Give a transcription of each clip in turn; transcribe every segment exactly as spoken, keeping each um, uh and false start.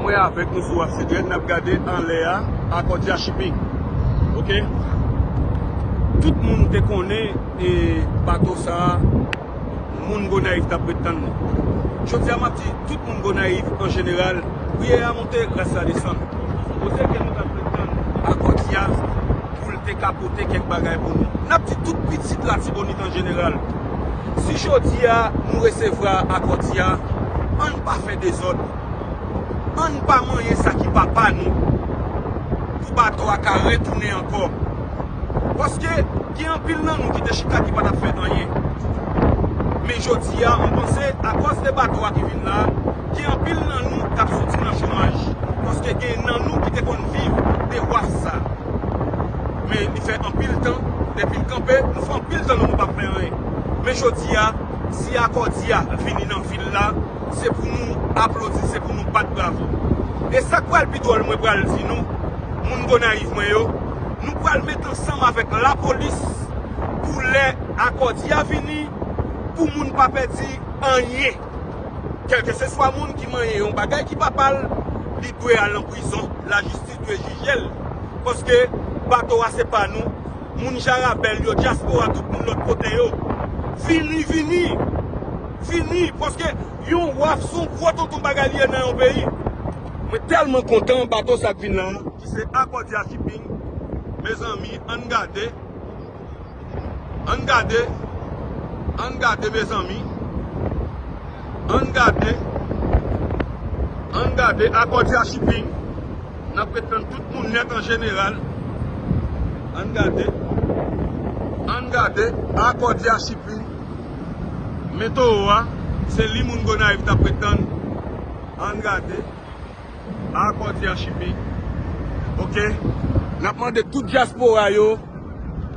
Mwen avèk nou sou Waf Sidrèd, n ap gade anlè a, Akòdya Shipping. Oke? Tout moun te konnen e bato sa a, moun Gonayiv t ap ret tann li. Jodi a, m ap di tout moun Gonayiv an jeneral, priyè a monte, gras la desann. Kote ke nou t ap ret tann Akòdya pou l te ka pote kèk bagay pou nou. N ap di tout pitit Latibonit an jeneral. Si jodi a nou resevwa Akòdya, ann pa fè dezòd. Ann pa manyen sa ki pa pa nou, pou bato a ka retounen ankò. Paske gen anpil nan nou ki te chita ki pa t ap fè anyen. Men jodi a, mwen panse, akòz de bato a ki vin la, gen anpil nan nou k ap soti nan chomaj. Paske gen nan nou ki te konn viv de waf sa. Men li fè anpil tan, depi l kanpe, nou fè anpil tan nou, nou p ap fè anyen. Men jodi a, si Akòdya vini nan vil la, se pou nou aplodi, se pou nou bat bravo. E sa k pral pi dwòl, mwen pral di nou, moun Gonayiv mwen yo, nou pral met ansanm avèk lapolis pou lè Akòdya vini, pou moun pa pèdi anyen. Kèlkeseswa moun ki manyen yon bagay ki pa pa l, li dwe al nan prizon, lajistis dwe jije l. Paske bato a se pa nou, moun Jarabèl yo, dyaspora, tout moun lòt kote yo. Vini, vini, vini, paske yon waf se yon gwo tonton bagay li ye nan yon peyi. Mwen tèlman kontan bato sa k vin la, ki se Akòdya Shipping. Mezanmi, ann gade. Ann gade. Ann gade, mezanmi. Ann gade. Ann gade, Akòdya Shipping. N ap ret tann tout moun nèt an jeneral. Ann gade. Ann gade, Akòdya Shipping. Men towo a, se li moun Gonayiv t ap ret tann. Ann gade. Akòdya Shipping. Oke. N ap mande tout dyaspora yo,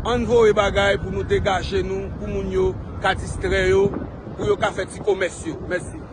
ann voye bagay pou nou degaje nou, pou moun yo ka distrè yo, pou yo ka fè ti komès yo. Mèsi.